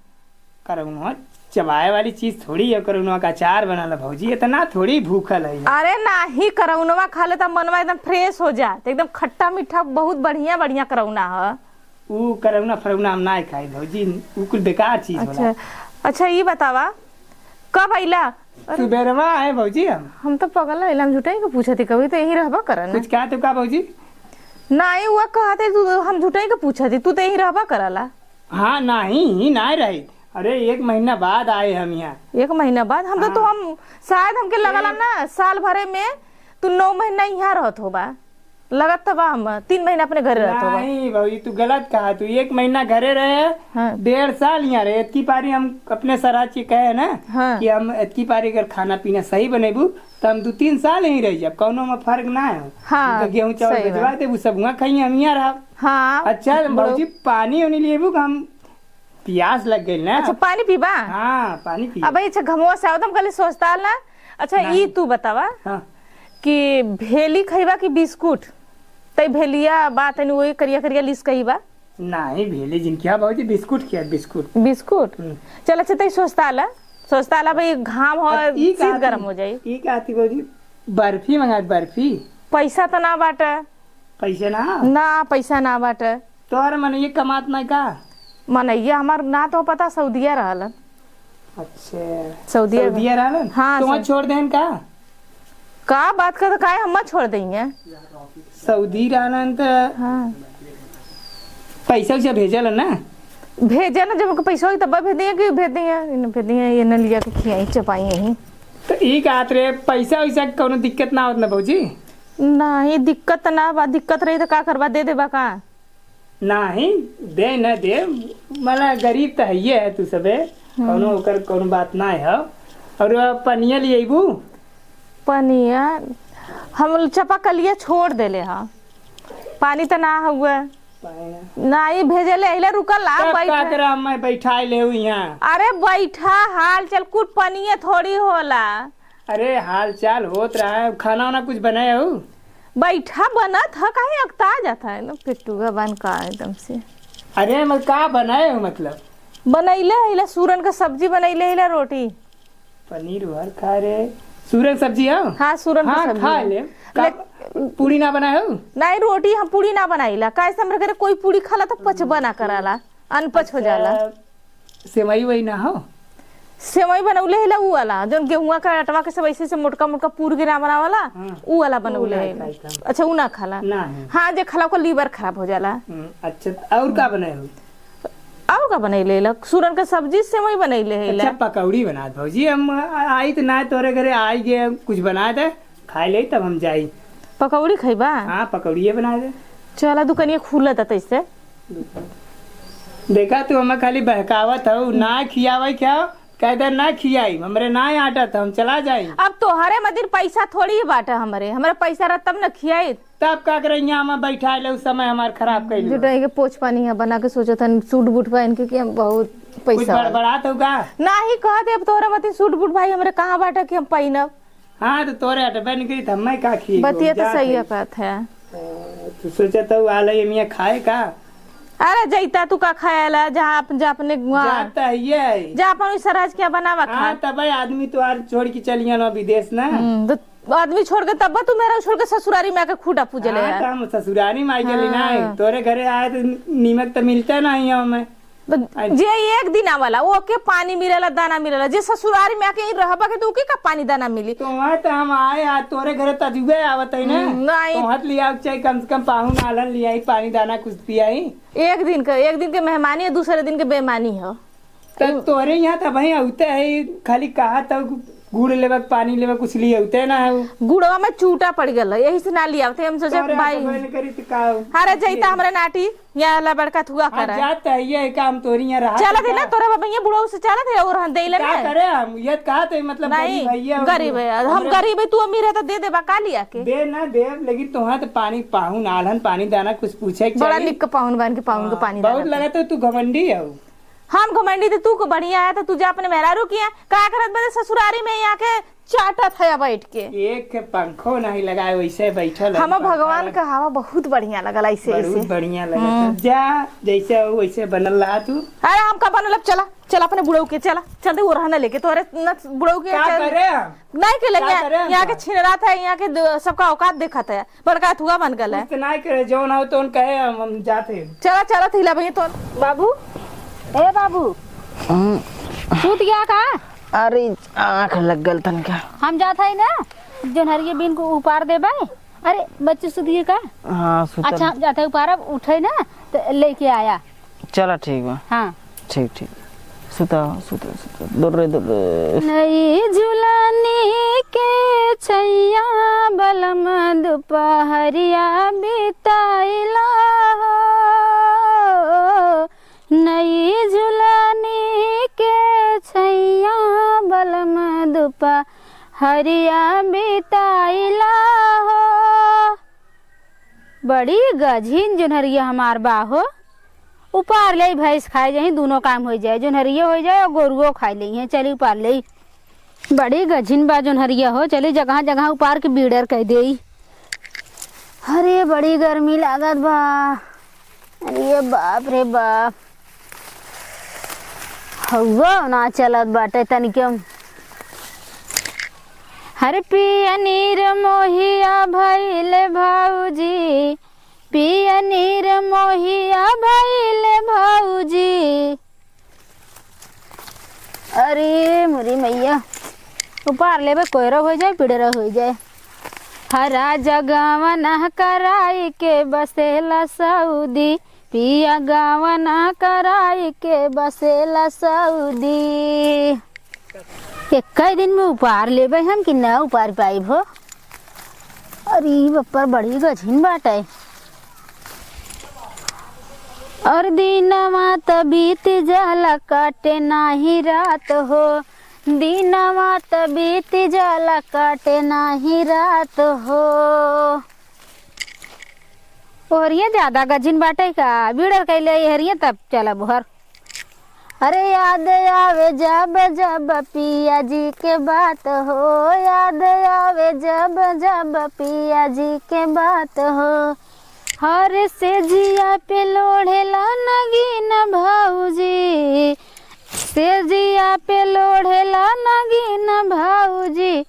करौनवा चबाए वाली चीज थोड़ी है, करौनवा का अचार बनाला भौजी, इतना थोड़ी भूखल है। अरे नाही, करौनवा खा ले त मनवा एकदम फ्रेश हो जात, एकदम खट्टा मीठा, बहुत बढ़िया बढ़िया करौना ह। ऊ करौना फरौना हम ना खाई भौजी, ऊ कुल बेकार चीज होला। अच्छा, अच्छा, ई बतावा, कब अइला? अरे, सुबेरवा आए भौजी हम। हम तो पगला अइला, हम झूठे के पूछत ही, कभी तो यहीं रहबा करन। कुछ कहा तो का भौजी? नाही, ऊ कहत ही, तू, हम झूठे के पूछत ही, तू तो यहीं रहबा करला। हाँ, नाही, ही नाही रही। अरे, एक महीना बाद आए हम यहाँ। एक महीना बाद? हम तो, हाँ। तो हम, शायद हमके लगला ए- ना, साल भरे में तू नौ महीना यहाँ रहत होबा। लगत त बा हम तीन महीना अपने घरे रहत होबा। नहीं भौजी, तू गलत कहा। तू एक महीना घरे रहे, हाँ। डेढ़ साल यहाँ रहे। इतकी पारी हम अपने सराज के कहे ना हाँ। कि हम इतकी पारी अगर खाना पीना सही बनेबू, तो हम दो तीन साल यहीं रह जाब, कौनो में फर्क ना है। हाँ, उनका गेहूं चावल सही भिजवा बात। देबू, सब वहाँ खाई, हम यहाँ रहब। हाँ, अच्छा, बड़ो- भौजी, पानी उनी लेबू कि हम पियास लग गइल ना। अच्छा, पानी पीबा? हाँ, पानी पी। अब अच्छा, घमवा से आवत, हम कहली सोचता ना। अच्छा, नहीं। ई तू बतावा हाँ। कि भेली खइबा कि बिस्कुट? तई भेलिया बा, तनी वही करिया करिया लिस कही बा। नहीं, भेली जिनकी हाँ भौजी, बिस्कुट किया, बिस्कुट। बिस्कुट? हम्म। चल, अच्छा, तई सोचता ला, सोचता ला भाई, घाम हो, अब ई शीत का गरम आती, हो जाई। ई का आती भौजी, बर्फी मंगा, बर्फी। पैसा तो ना बाटे। पैसे ना? ना, पैसा ना बाटे। तोहर मनइया कमात नाहीं का? मनइया हमार ना तो पता सऊदिया रहलन। अच्छा। सऊदिया सऊदिया रहलन? हाँ, तो वहाँ सर। छोड़ देहन का? का बात करत, काहे हम छोड़ देंगे? सऊदी रहलन त हाँ। पैसा वैसा भेजल ना? भेजे ना, जब ओकर पैसा होई तब भेज दिए कि भेज दिए, इन भेज दिए, ये न लिया के खियाई चपाई यहीं। तो ई कहत रहे, पैसा वैसा के कौनो दिक्कत ना होत ना भौजी? नहीं, दिक्कत ना बा, दिक्कत रही तो का करबा, दे देबा का? नाही, दे न दे, मला गरीब त हइये है तू सबे, हम्म। कौनो ओकर कौनो बात ना है। और पनिया ले अइबू? पनिया, हम चापाकलिया छोड़ देले ह, पानी त ना हुए। पानी ना। नाही भेजले, अइले रुकल ला, तब बैठ। का करा, मैं बैठाई ले हूँ यहाँ। अरे बैठा, हाल चाल कुछ पनिया थोड़ी होला। अरे हाल चाल होत रहा है, खाना वाना कुछ बनाए हो? बैठा बनत ह, काहे अकता जात है ना पिट्टू का बन का एकदम से। अरे मत का बनाए हो मतलब? बनैले है ला सूरन का सब्जी, बनैले है ला रोटी। पनीर भर खा रे। सूरन सब्जी हो? हाँ, सूरन का हाँ, सब्जी खा है। ले। का लेक- पूड़ी ना बनाए हो? नहीं, रोटी हम पूड़ी ना बनाइला, काहे से हमरे घरे कोई पूड़ी खाला तो पचबा ना कराला, अनपच हो जाला। अच्छा, सेवई वही ना हो? सेवई बनौले है ला ऊ वाला, जौन गेहुआ का आटवा के सब ऐसे से मोटका मोटका पूर के ना बनावाला, हाँ। ऊ वाला ऊ बनौले ना है। खाई हम। अच्छा, ऊ ना खाला? ना है। हाँ, जे खाला ओकर liver खराब हो जाला। हम्म, अच्छा, और का बनाए हो? और का बनैले है ला? सूरन का सब्जी, सेवई बनैले है ला। अच्छा, पकौड़ी बना दे भौजी, हम आ-, आई तो ना तोरे घरे, आई गए, कुछ बना दे, खाए ले तब हम जाई। पकौड़ी खइबा? हाँ, पकौड़िए बना दे। चला, दुकनिया खुलत है तैसे। देखा, तू हमें खाली बहकावत हऊ, ना खियावे क्या? कह दे ना खियाई, हमरे ना आटत, हम चला जाई। अब तोहरे मदिर पैसा थोड़ी बाटे हमरे, हमरे पैसा रहत तब न खियाई। तब का करे, यहाँ हम बैठा ले, उस समय हमार खराब कइल। जुटाई के पोछ पानी है बना के सोचत हन, सूट बूट पहन के कि हम बहुत कुछ पैसा वाला। बड़बड़ात हो का? नाही कहत, अब तोहरे मदिर सूट बूट भाई हमरे कहाँ बाटे कि हम पहिनब? हाँ, तो तोरे अटबे न करी, त हम्मे का खिएबो? बतिया तो जा सही खाई। है, कहत है। अ, तू सोचत हऊ, आलई मियाँ खाए का? अरे, जैता तू का खाए ला, जहाँ अपन, जा अपने वहाँ, जात है ये। जा अपन ओई सराज के यहाँ बनावा खा। हाँ, तबे आदमी तो आर छोड़ के चलिया ना विदेश ना। हम्म, तो आदमी छोड़ के तब तू मेरा छोड़ के ससुरारी में आके खूटा पूजे ले हाँ, यार। तो हम ससुरारी में आई गेली ना, हाँ। तोरे घरे आए तो नीमक तो मिलता नहीं है हमें। तो अच्छा। जे एक दिन आवाला, ओके पानी मिलेला, दाना मिलेला। जे ससुरारी में आके ही रहबा के, तो ओके का पानी दाना मिली? तो वहाँ तो हम आए, आज तोरे घरे तजुए आवत है ना। हम्म, नहीं। तो हाथ लिया, चाहे कम से कम पाहुन आलन लिया ही, पानी दाना कुछ पिया ही। एक दिन के, एक दिन के मेहमानी है, दूसरे दिन के बेमानी हो। तो तोरे यहाँ तो भाई होते है, खाली कहा तो गुड़ लेबा, पानी लेबा, कुछ लिए होते ना है। गुड़वा में चूटा पड़ गल, यही से ना लिया थे। हम सोचे तोरे भाई, हाथ बहन करी तो का हो? अरे जैता हमरे नाटी। या ला बड़का थुआ हाँ, करे। जात है, ये काम तोरी यहाँ रहा चलत है ना, तोरा बाबा ये बुढ़ऊ से चलत है और हम देले का ना। करे हम? ये कहा थे, मतलब, नहीं, गरीब है, ये गरीब है। हम हमरे गरीब है, तू अमीर है तो दे देबा, का लिया के? दे ना दे, लेकिन तोहाँ तो पानी पाहुन आलहन, पानी दाना कुछ पूछे के बड़ा चाहिए। निक पाहुन बन के पाहुन के हाँ, पानी बहुत दाना लगा तो तू घमंडी है। हम घमंडी तो तू को बढ़िया है, तो तू जा अपने मेहरारू किया, का करत बदे ससुरारी में यहाँ के चाटत है बैठ के। एक पंखो नहीं लगाए, वैसे बैठल है, हम पंखा भगवान लग- का हवा बहुत बढ़िया लगल, ऐसे, बहुत ऐसे। बढ़िया लगल। हम्म। जा, जैसे हो वैसे बनल रहा तू। अरे हम का बनल, अब चला, चला अपने बुढ़ऊ के, चला, चल दे, वो रहना लेके तोरे न बुढ़ऊ के का चल। करे हम? नहीं के लगे, का करे हम यहाँ के का? छिनरात है, यहाँ के द-, सबका औकात देखत है, बड़का थुआ बन गल है। कुछ नहीं करे, जौन हो तो कहे हम, हम जाते हैं। चला, चला, थिला भैया तो। बाबू, ए बाबू, हम्म। सूत गया का? अरे, आँख लग गल तनिका। हम जात हई ना, जोन्हरिया बीन को उपार देबे। अरे, बच्चे सुतिए का? हाँ, सुतल। अच्छा, हम जात हई उपार, अब उठे ना, तो लेके आया। चला, ठीक बा। हाँ। ठीक, ठीक। सुता, सुता, सुता। दुर्रे, दुर्रे। नई जुलानी के छैया बलम दुपहरिया बिताइला हो। नई जुलानी के छैया बलम दुपहरिया बिताइला हो। बड़ी गझिन जोन्हरिया हमार बा हो। उपार ले भैंस खाए जाही, दूनो काम होइ जाए, जोन्हरियो होइ जाए और गोरुओ खाए लेइहें। चली उपार ले। बड़ी गझिन बा जोन्हरिया हो, चली जगह जगह उपार के बीड़र कह देई। अरे बड़ी गर्मी लागत बा। अरे बाप रे बाप, हवा ना चलत बाटे तनिके। हर पिया नीर मोहिया भइले भौजी, पिया नीर मोहिया भइले भौजी। अरे मोरी मैया, उपार लेबे कोयरा होइ जाए, पिड़रा होइ जाए। हरा जगवना कराई के बसेला सऊदी, पिया गवना कराई के बसेला सऊदी। एक्कै दिन में उपार लेबे हम कि ना उपार पाइब हो। अरे बप्पर बड़ी गझिन बाटे। और दिनवा त बीत जाला, काटे नाही रात हो। दिनवा त बीत जाला, काटे नाही रात हो। ओहरिया ज्यादा गझिन बाटे का? बिड़र कैले एहरिया तब चलब हर। अरे याद आवे जब जब पिया जी के बात हो, याद आवे जब जब पिया जी के बात हो। हर से जिया पे लोढ़ेला नगीन भौजी, से जिया पे लोढ़ेला नगीन भौजी।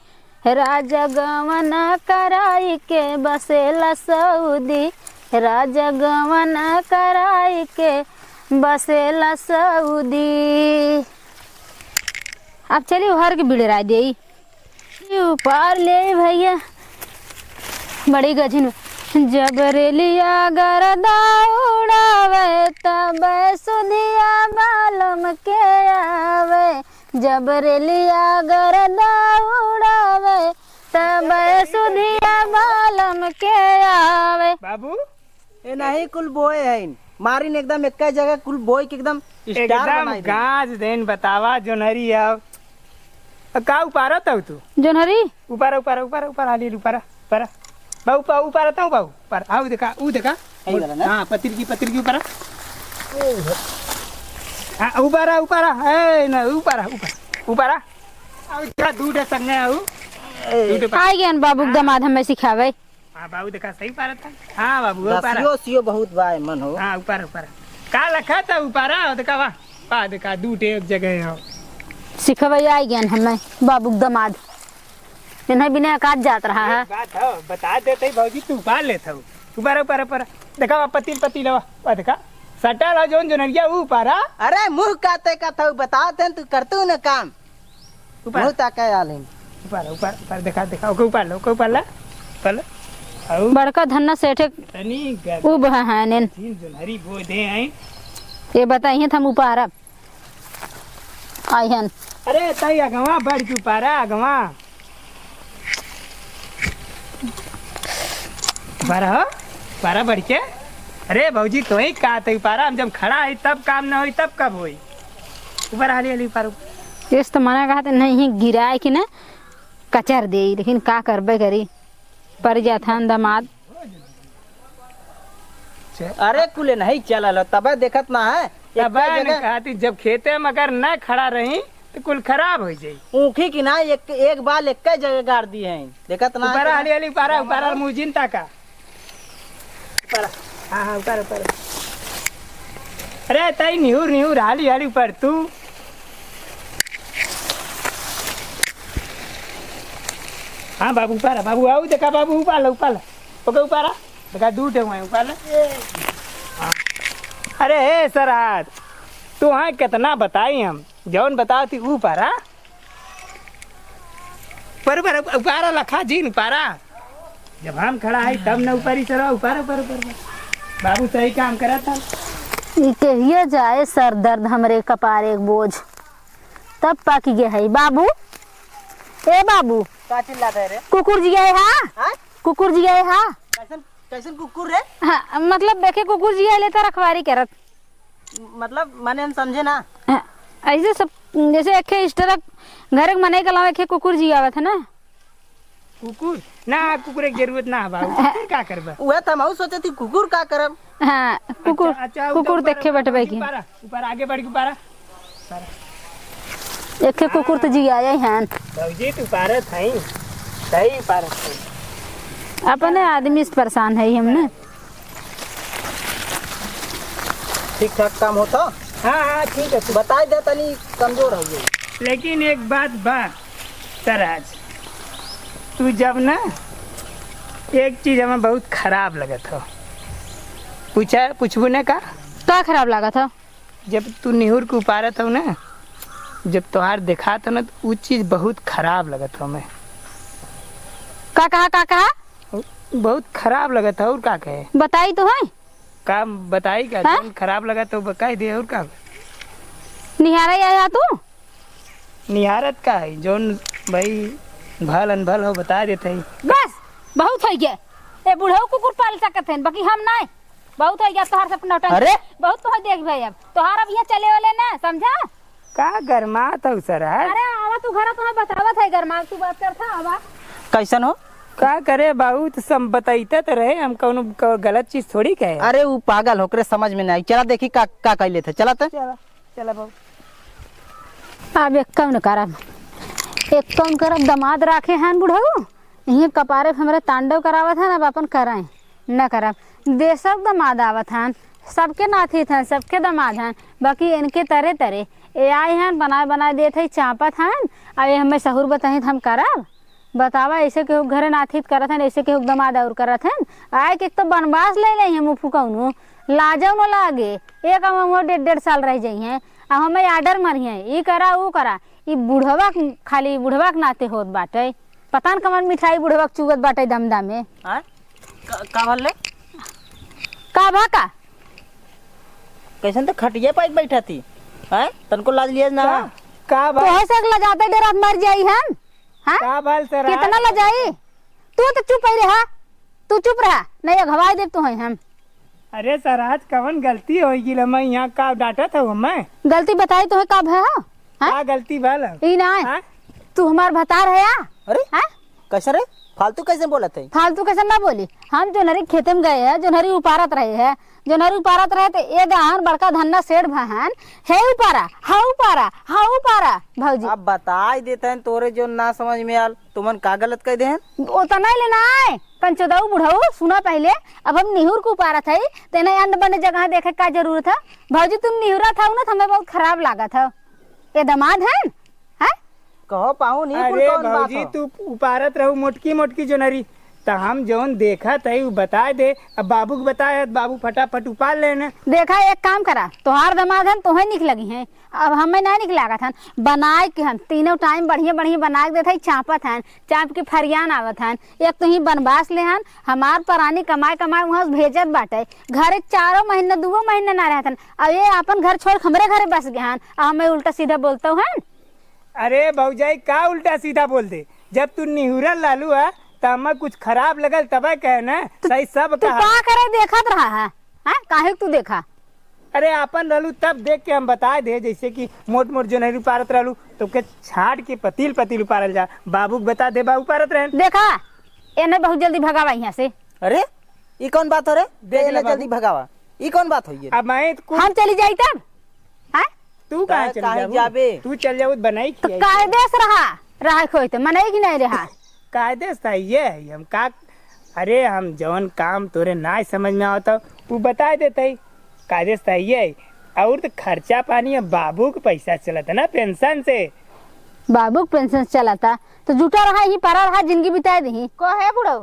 राजा गवना कराई के बसेला सऊदी, राजा गवना कराई के बसेला सऊदी। अब चली हर के बिड़राई देई। उपार ले भैया, बड़ी गझिन। जब रेलिया गरदा उड़ावे, तब सुधिया बालम के आवे। जब रेलिया गरदा उड़ावे, तब सुधिया बालम के आवे। बाबू, ए नहीं कुल बोए हैं, मारिन एकदम एक जगह कुल बोए के एकदम स्टार एकदम बनाई दे। गाज देन बतावा जोनहरी आओ। का उपारत हऊ तू? जोनहरी? उपारा, उपारा, उपारा, उपारा, हाली, उपारा, उपारा। बाऊ, पा-, उपारा, ताऊ, बाऊ, उपारा। हाँ, ऊ देखा, ऊ देखा। यही वाला ना? हाँ, पतिर की, पतिर की उपारा। हाँ, उपारा, उपारा, ए, ना, उपारा, उपारा, उपारा। आऊ देखा, दूध है संगे, आऊ। ए। दूध है पा- आई गयन बाबू के दमाद हमें सिखावे। हाँ, बाबू देखा, सही उपारा था। हाँ, बाबू, वो उपारा। दसियो सियो बहुत बा, मन हो। हाँ, उपारा, उपारा। का लखा था उपारा, देखा, वाह, वाह, देखा, दूध एक जगह है। सिखवे आई गयन हमें बाबू के दमाद। इन्हें बिना काट जात रहा है। एक बात हो, बता देते ही भौजी, तू उपार लेत हऊ। उपारा, उपारा, उपारा। देखा, वाह, पतील, पतील, वाह, वाह, देखा। सटल हो जौन जोनरिया, ऊ उपारा। अरे, मुँह काते का थऊ, बता देन, तू करतू न काम। उपारा। मुँह ताके आलिन। उपारा, उपारा, उपारा, देखा, देखा, ओके उपार लो, ओके उपार ला। उपार लो। आऊ। बड़का धन्ना सेठे तनी ग-, उब है, है नेन। तीन जोनहरी बो दे आई। ये बताइए, हम उपारब। आइहन। अरे, तई अगवा बढ़ के उपारा, अगवा। उपारा हो, उपारा बढ़ के। अरे भौजी, तोही का तई उपारा, हम जब खड़ा है तब काम न होई, तब कब होई? उपारा, हाली, हाली उपारा। इस तो मना कहा थे नहीं, गिराए कि ना कचर दे, लेकिन का करबे करी, पर जाथन दमाद। अरे कुले नहीं चलल हो, तबे देखत ना है, तबे एक्के न जगह कहती, जब खेते में अगर न खड़ा रही तो कुल खराब हो जाई। ऊखी की ना एक, एक बाल एक्के जगह गाड़ दी है, देखत ना है उपारा, कि हाली हाली उपारा, उपारा मुजिन ताका। उपारा, हाँ, हाँ, उपारा, उपारा। अरे ताई निहुर, निहुर, हाली हाली उपार तू। हाँ बाबू, उपारा बाबू, आऊ देखा बाबू, उपाला, उपाला। ओके, उपारा। देखा, दू ठे हुए, उपाला। हाँ। अरे, हे सरहद, तू हाँ कितना बताई हम, जौन बताओ थी, उपारा। पर, पर, उपारा लखा जीन, उपारा। जब हम खड़ा है, तब न उपारी सरवा, उपारा, उपारा, उपारा। बाबू सही काम करा था। ई कहिए जाए सर दर्द हमरे कपार एक बोझ। तब पाकि गया है। बाबू, ए बाबू। का चिल्लात है रे? कुकुर जिया है, हाँ? हाँ? कुकुर जिया है, हाँ? कैसन, कैसन कुकुर रे? हाँ, मतलब देखे कुकुर जिया लेता रखवारी करत। मतलब माने हम समझे ना। हाँ, ऐसे सब जैसे एक ठे इस तरह घर के मने के अलावा एक ठे कुकुर जियावत है ना। कुकुर? ना, कुकुर एक जरूरत ना है बाबू। कुकुर का करबा? उहे त हमहू सोचे थी, कुकुर का करब? हाँ, कुकुर, अच्छा, अच्छा, उ तो कुकुर ऊपर, देखे ऊपर, बटबे की। ऊपर, ऊपर आगे बढ़ के ऊपर आ। एक ठे कुकुर तो जियाए हैं। भौजी, तू पारत है, सही पारत है। अपने आदमी से परेशान है हमने। ठीक ठाक काम होता? हाँ, हाँ, ठीक है। बताई दे, तनी कमजोर हो गई। लेकिन एक बात बा, सरहज, तू जब ना एक चीज हमें बहुत खराब लगत हो। पूछा, पूछबू ना का? का खराब लागत हो? जब तू निहुर के उपारत हो ना, जब तोहार देखात हो ना, तो उ चीज बहुत खराब लगत हो हमें। का कहा, का कहा? बहुत खराब लगत हो, और का कहे? बताई तो है। का बताई का? हाँ? जौन खराब लगत हो, बताई दे, और का? निहारा आया तू? निहारत का है, जौन भाई भल अनभल हो, बता देते हैं। बस, बहुत हो गया। ए बुढ़ऊ कुकुर पाल सकत हैं, बाकी हम नहीं। बहुत हो गया तोहार सब नौटंकी। अरे! बहुत तोहार देख भाई, अब तोहार अब यहाँ चले वाले ना, समझा? का गरमात हौ सर, हाँ? अरे आवा तू घरा, तुम्हें बतावत है गरमात, तू बात करता आवा। कैसन हो? का करे बाबू, तो सब बतैते तो रहे, हम कौनो क-, गलत चीज थोड़ी कहे। अरे ऊ पागल हो, ओकरे समझ में नहीं आई। चला देखी का, का कैले थे, चला त। चला, चला बाबू। अब एक कौन करब, एक कौन करब, दमाद राखे हैं बुढ़ऊ। इहे कपारे पे हमरे तांडव करावत हन, अब अपन कराएं, न करब। देसव दमाद आवत हन, सबके नाथित हन, सबके दमाद हन, बाकी इनके तरे तरे। ए आए हन, बनाए बनाए देत है, चापत हन, अब ये हमें सहूर बताई त हम करब? बतावा, ऐसे केहू घरे नाथित करत हन, ऐसे केहू दमाद और करत हन। आए के एक तो बनवास ले ले हम फुकौनो, लाजौ न लागे। एक हम डेढ़ डेढ़ साल रह जाई हैं, अब हमें आर्डर मरी हैं, ई करा, ऊ करा। ई बुढ़वा क-, खाली बुढ़वा के नाते होत बाटे। पता न कवन मिठाई बुढ़वा के चुगत बाटे दमदा में। हाँ? का, का भल रे? का भा का? कैसन तो खटिया पाई बैठा थी, हैं? तनको लाज लिया ना? का, का भा? तोहे से लजाते डरात मर जाई हम, हाँ? का भल सर? कितना लजाई? तू तो चुप ही रहा, तू चुप रहा, नहीं अघवाई देब तोहे हम। अरे सर, आज कवन गलती होइ गई, मैं यहाँ का डांटत हूँ मैं? गलती बताई तोहे का भा हो? हाँ? का गलती भल? ई ना, हाँ? तू हमार भतार है या? अरे? हाँ? कैसे रे? फालतू कैसे बोलत है? फालतू कैसे ना बोली? हम जोनहरी खेते में गए हैं, जोनहरी उपारत रहे हैं, जोनहरी उपारत रहे तो ए गहन बड़का धन्ना सेठ भहन, "हे उपारा, हा उपारा, हा उपारा, भौजी।" अब बताई देते हैं तोरे जो ना समझ में आल, तुमन का गलत कह देहन? ओतना ही लेना है, कंचोदऊ बुढ़ऊ, सुना पहले, अब हम निहुर के उपारत है, तेने अंड बने जगह देखे का जरूरत है? भौजी तुम निहुरा था ना, तो हमें बहुत खराब लागत है। ए दमाद हन? हैं? कहो पाहुन, ई कुल अरे कौन बात भौजी, हो? तू उपारत रहू मोटकी मोटकी जोनरी, त हम जौन देखत हई उ बताए दे। अब बाबू के बताए, बाबू फटाफट उपार लेने। देखा, एक काम करा, तोहार दमाद हन, तोहे निक लगी हैं, अब हमें ना निक लागत हन। बनाए के हम तीनों टाइम बढ़िया बढ़िया बनाए के देत हई, चापत हन, चाप के फरियान आवत हन। एक तो ही बनवास ले हन, हमार परानी कमाए कमाए वहाँ से भेजत बाटे, घरे चारों महीना, दुओ महीना ना रहत हन। अब ये आपन घर छोड़ के हमरे घरे बस गए हन, अब हमें उल्टा सीधा बोलते हन। अरे भौजाई, का उल्टा सीधा बोल दे? जब तू निहुरल लालू है, त हमें कुछ खराब लगल तबे कहे ना, तो सही सब तू कहा। का करे देखत रहा है? हैं? काहे तू देखा? अरे आपन रहलू तब देख के हम बताए दे, जैसे कि मोट मोट जोनहरी उपारत रहलू, तो के छाट के पतील पतील उपारल जा। बाबू के बता दे, बाबू उपारत रहन। देखा, एने बहुत जल्दी भगावा यहाँ से। अरे, ई कौन बात हो रे? देख ले एने बाबू। जल्दी भगावा। ई कौन बात होई रे? अब मैं तो कुछ हम चली जाई तब? हैं? तू कहाँ त चली काहे जाबू? जाबे? तू चल जाबू त बनाई तो खियाई। कायदे से रहा, रहा खोई तो मनई की नहीं रहा। कायदे से है ये है, हम का, अरे हम जौन काम तोरे ना समझ में आवत हो, उ बताए देते ही। कायदे से है ये है। और तो खर्चा पानी अब बाबू के पैसा चलत है ना, पेंशन से। बाबू के पेंशन से चलता, तो जुटा रहा, ही परा रहा, जिंदगी बिताए दही। कहे बुढ़ऊ,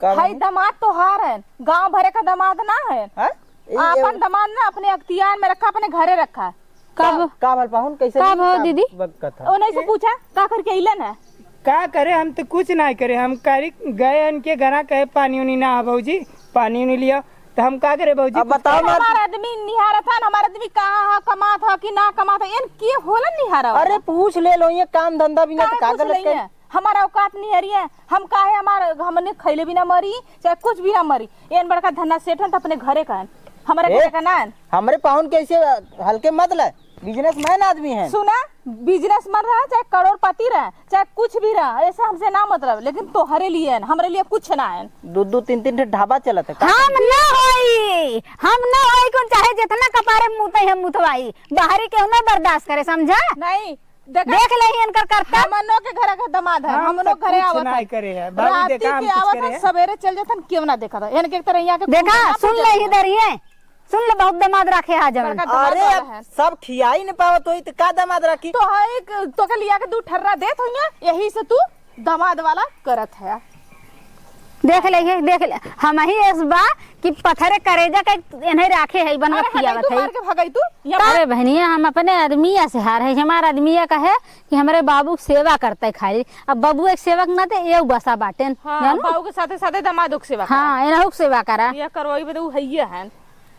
का हई भाई? दमाद तोहार है, गांव भरे का दमाद ना है। हाँ? ए, ए, आपन दमाद ना अपने अख्तियार में रखा, अपने घरे रखा। का का, भ-, का भल पाहुन, कैसे का नहीं, भव का दीदी? बकत है? ओने से पूछा, का करके अइलन है? का करे, हम तो कुछ ना करे, हम करी गए इनके घरा, कहे पानी उनी ना है भौजी, पानी उनी लिया, तो हम का करे भौजी? अब कुछ बताओ करे? ना। हमार आदमी निहारत है, हमार आदमी कहाँ है, कमात है कि ना कमात है, एन के होला निहारा अरे वाला? पूछ ले लो, ये काम धंधा बिना तो काहे का पूछ गलत लेंगे? करे? हमार औकात निहरी है, हम काहे हमार, हमने खैले बिना मरी, चाहे कुछ बिना मरी, एन बड़का धन्ना सेठ है तो अपने घरे का है, हमारे ए, घरे का ना है। हमरे पाहुन के ऐसे हल्के मत ले, बिजनेसमैन आदमी है। सुना, बिजनेसमैन रहा चाहे करोड़पति रहा चाहे कुछ भी रहा, ऐसे हमसे ना मतलब, लेकिन तोहरे लिए है, हमरे लिए कुछ ना है। दो दो तीन तीन ठे ढाबा चलत है, का हम करी? ना होई, हम ना होई, कौन चाहे जितना कपारे मुते हम मुतवाई, बाहरी केहू ना बर्दाश्त करे, समझा? नहीं, देखा? देख लेही इनकर करतब। हमनो के घर के दमाद है, हम हमनो तो घरे कुछ आवत नहीं है। करे है। बाबू राती देखा, हम के कुछ आवत करे है, है। सवेरे चल जात हन, केहू ना देखत है। इनके एक तरह यहाँ के देखा, कुल सुन ले, इधर ही है। सुन ले, बहुत दमाद रखे है जवन। बड़का दमाद अरे, वाला अब है। सब खियाई न पावत होई, त का दमाद रखी? तो है एक, तो के लिया के दू ठर्रा देत होइया, यही से तू दमाद वाला करत है। देख ले, ये देख ले, हमही एस बा कि पथरे करेजा के एनही राखे है, बनवा अरे, हटाई खियावत तू, है। मार के भगाई तू। यहाँ अरे बहनिया, हम अपने आदमिया से हार है, हमार आदमिया कहे कि हमरे बाबू के सेवा करते खाली। अब बाबू एक सेवक ना ते, ये बसा बाटेन, हाँ, जानू? बाबू के साथे साथे दामादो के सेवा करा। हाँ, एनहू के सेवा करा। ये करवाई बदे उ हइये हन।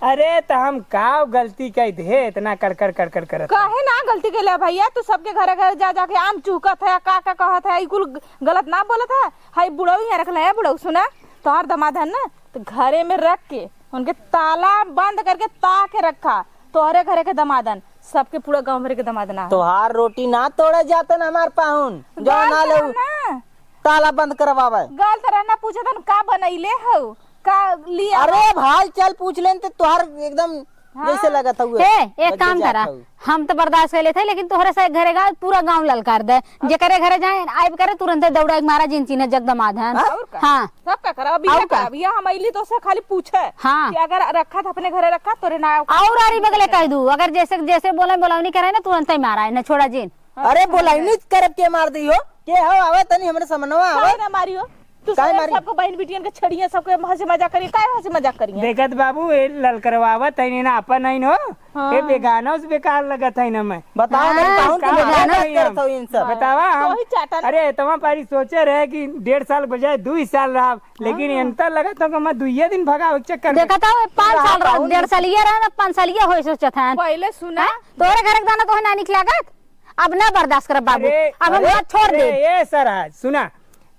अरे, त हम का गलती कइ दे, इतना कड़कड़, कड़कड़ करत? काहे ना गलती कइले भइया? तू सबके घरे घरे जा, जाके आम चूकत है, का, का कहत है, ई कुल ग-, गलत ना बोलत है। हई बुढ़ऊ यहाँ रखले है, बुढ़ऊ सुना, तोहार दामाद है ना, तो घरे में रख के, उनके ताला बंद करके ताके रखा। तोहरे घरे के दामादन, सबके पूरा गाँव भरे के दामादन है। तोहार रोटी ना तोड़े जातन हमार पाहुन, जो गाल ना तो लऊ। ना। ताला बंद करवावे। गाल तरह ना पूछे तन का बनैले हऊ, का लिया? अरे भाई, चल पूछ लेन ते तोहार एकदम हाँ। जैसे लगत हऊ। ए, एक काम करा, हम तो बर्दाश्त कर लेते हैं, लेकिन तोहरे से घरे गा पूरा गांव ललकार दे। जेकरे घरे जाए, आइब करे, तुरंते दौड़ा के मारा, जिन चिन्हे जग दामाद हन। हाँ? और का? हाँ। सब का करा, अब और ये का? करा, अब ये हम अइली तो से खाली पूछे हाँ। कि अगर रखा था अपने घरे रखा, तोरे ना और आरी बगले कह दू, अगर जैसे, जैसे बोले बोलवनी करे ना, तुरंते मारा है, ना छोड़ा जिन। अरे, बोलवनी करब के मार दी हो? के हो, आवे तनी हमरे समनवा आवे। काहे ना मारियो? तू काहे सब मारी? सबको बहन बिटियन के छड़िया, सबके हंसी मजाक करिए, काहे हंसी मजाक करिए? देखत बाबू, ए ललकरवावत है ना, अपन है हो। हाँ। ए बेगाना से बेकार लगत है ना मैं। बताओ हाँ, नहीं, पाहुन का के बात बताओ करत हो इन सब? बतावा हम। तो ही चाटा ना। अरे, इतना पारी सोचे रहे कि डेढ़ साल बजाय दू ही साल रहा, लेकिन हाँ। इनता लगत हो कि मैं दुइये दिन भगावे के चक्कर में। देखत हो, पाँच साल रहा, पाहुन डेढ़ साल ये रहा ना, पाँच साल ये होई सोचत हन। पहले सुना। हाँ? तोरे घर के दाना तोहे ना निक लागत? अब ना बर्दाश्त करब बाबू, अरे, अब हम अरे, बात छोड़ अरे, दे। ए सरहज, सुना,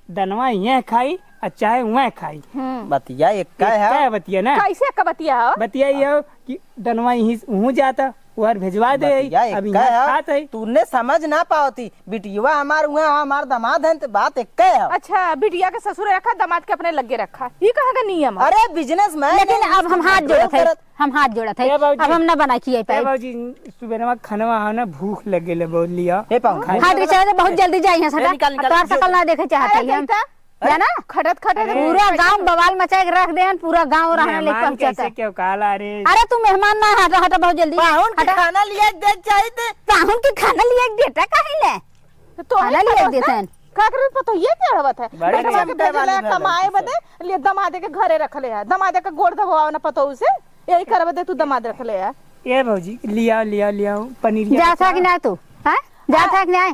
दनवा इहें खाई, आ चाहे उहें खाई। हम्म। बतिया एक्का है। एक्का है बतिया ना। कैसे एक्का बतिया हो? बतिया ये हो कि दनवा इहीं से उहूँ जाता, उहर भेजवा दे, बतिया अब एक्का इहाँ है। खात है। तूने समझ ना पावती, बिटिया हमार उहाँ, हमार दामाद है, तो बात एक्का है। अच्छा, बिटिया के ससुर रखा, दामाद के अपने लगे रखा, ये कहाँ का नियम है? अरे, business man लेकिन है, अब हम हाथ जोड़त है। करत हम हाथ जोड़त है, ए बाबूजी। अब हम ना बनाई खियाई ए पाई। बाबूजी, सुबेरवा खनवा है ना, भूख लग गेले बहुत लिया। ए पाहुन, खाई। हाथ के चलते बहुत जल्दी जाई है ए, सटा। निकाल, निकाल, तोहार जो, शकल ना देखे चाहत अरे है हम। जाता। जाना? खटत, खटत अरे। पूरा गांव बवाल मचाए के रख देहन, पूरा गांव रहन ले मेहमान पहुंचत कैसे है। क्यों कहला रे? अरे तू मेहमान ना हटा, हटा बहुत जल्दी। पाहुन के हटा। खाना लिया के दे चाहिए थे। पाहुन के खाना लिया के देता काहे ले? तो खाना लिया के देतन। का करे पतो ये चढ़वत है? बड़े बेटवा के चिंता भेजला वाली भला कमाए है। बदे, लिए दमादे के घरे रख ले है। दमादे के गोड़ दबावा ना पतो उसे। यही करबे दे तू दमाद रख ले है। ए भौजी, लियाओ, लियाओ, लियाओ, पनीर जा था कि ना तू? हैं? जा था कि ना?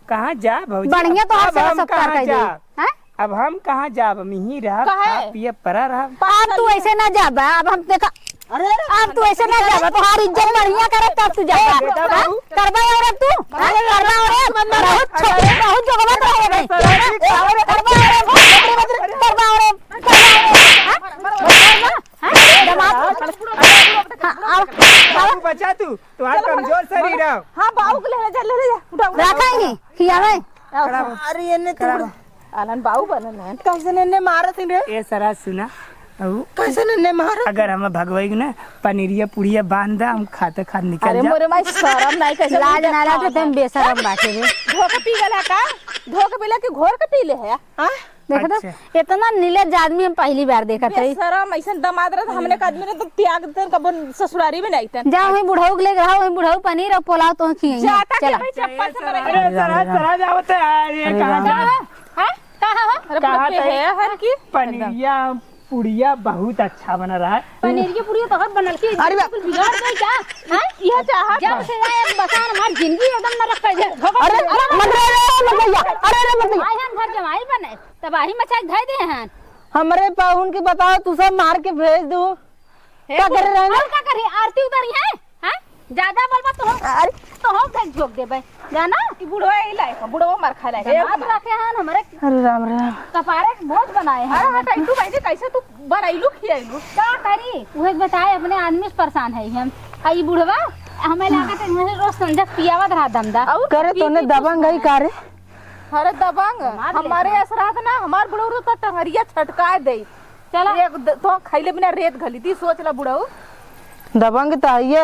कहाँ जा भौजी? बढ़िया तो अब, हर अब हम सत्कार कहाँ कर दे। जा? हैं? अब हम कहाँ जाब? हम यहीं रहब, काहे? खाब, पियब, परा रहब। अब तू ऐसे ना जाबा, अब हम देखा, अरे, अरे, अब तू ऐसे ना जाबा, तोहार इज्जत बढ़िया करे तब तू जाबा। ए, बेटा हाँ? बाबू। करबा औरत तू? हाँ? अरे, करबा औरत? अरे, बहुत छोटी, अरे, बहुत जोगवा तो है भाई। अरे, अरे, करबा औरत, करबा औरत, करबा औरत, हाँ? हाँ? दमाद? हाँ, अब, अब। बाबू बचा तू, तोहार चलो, कमजोर शरीर है। हाँ, बाबू को ले ले जा, ले ले जा, उठा, उठा। रखा ही, खियावे। खड़ा हो। अरे, एने तो खड़ा हो। आलन बाऊ बनल है। कैसे ने, ने मारत ही रे? ए सरहज सुना, अउ कैसे ने, ने मारत? अगर हम भगवई ना, पनीरिया पुड़िया बांध दा, हम खाते खात निकल अरे जा। मोरे माई, शरम नाई, कैसे लाज मुंह ना लागे, देखावत तुम है? बेशरम बाटे रे। धो के पी गला का? धो के पीला कि घोर के पी ले है? हाँ? देख तो, अच्छा। इतना नीलज आदमी हम पहली बार देखत हई। बेशरम, ऐसन दामाद रहे तो हमने का आदमी ने तो त्याग देते, कबो ससुरारी में नहीं थे। जा वहीं बुढ़ऊ के लेके रहा, वहीं बुढ़ऊ पनीर और पुलाव तो खियाई। जाता चला। के भाई चप्पल से मरे। अरे सरहज, सरहज आवत है, ये अरे कहाँ राम। जा? हाँ? कहाँ हो? अरे कहाँ बाप रे, थे? है हर की? पनीरिया पुड़िया बहुत अच्छा बना रहा है। पनीरिया पुड़िया तो हर बनल की अरे बा- बिगाड़ गई क्या? हाँ? यह चाहत जब से आए बसान हमार जिंदगी एकदम नरक कर दिया। अरे, अरे, मत रे, अरे, मत भैया, अरे, अरे, मत भैया। आए हम घर जमाई बने, तबाही मचाई धई दे हैं। हमरे पाहुन के बताओ, तू सब मार के भेज दू। हे का करे रहे ना? और का करी? आरती उतारी है? हैं? ज्यादा बोलबा तो हम, अरे। तो हम फेंक झोंक देबे। जाना? ई बुढ़वा यही लायक है, बुढ़वा मार खाए लायक है। दामाद रखे हैं हमरे अरे राम राम। कपारे के बोझ बनाए हैं। अरे हटा, तू भाई जी कैसे तू बनैलू खियाइलू? का करी? उहे बताए अपने आदमी से परेशान है हम। आ ई बुढ़वा हमें लागत है इन्हें रोज संझा पियावत रहा दमदा। और करे पी तोने पी दबंग है कुछ का रे? अरे दबंग, हमार हमारे लेखा। असरात ना, हमार बुढ़ऊ तो टंगरिया छटकाए दे। चला। एक द-, तो खैले बिना रेत घली थी, सोच ला बुढ़ऊ। दबंग तो है ये।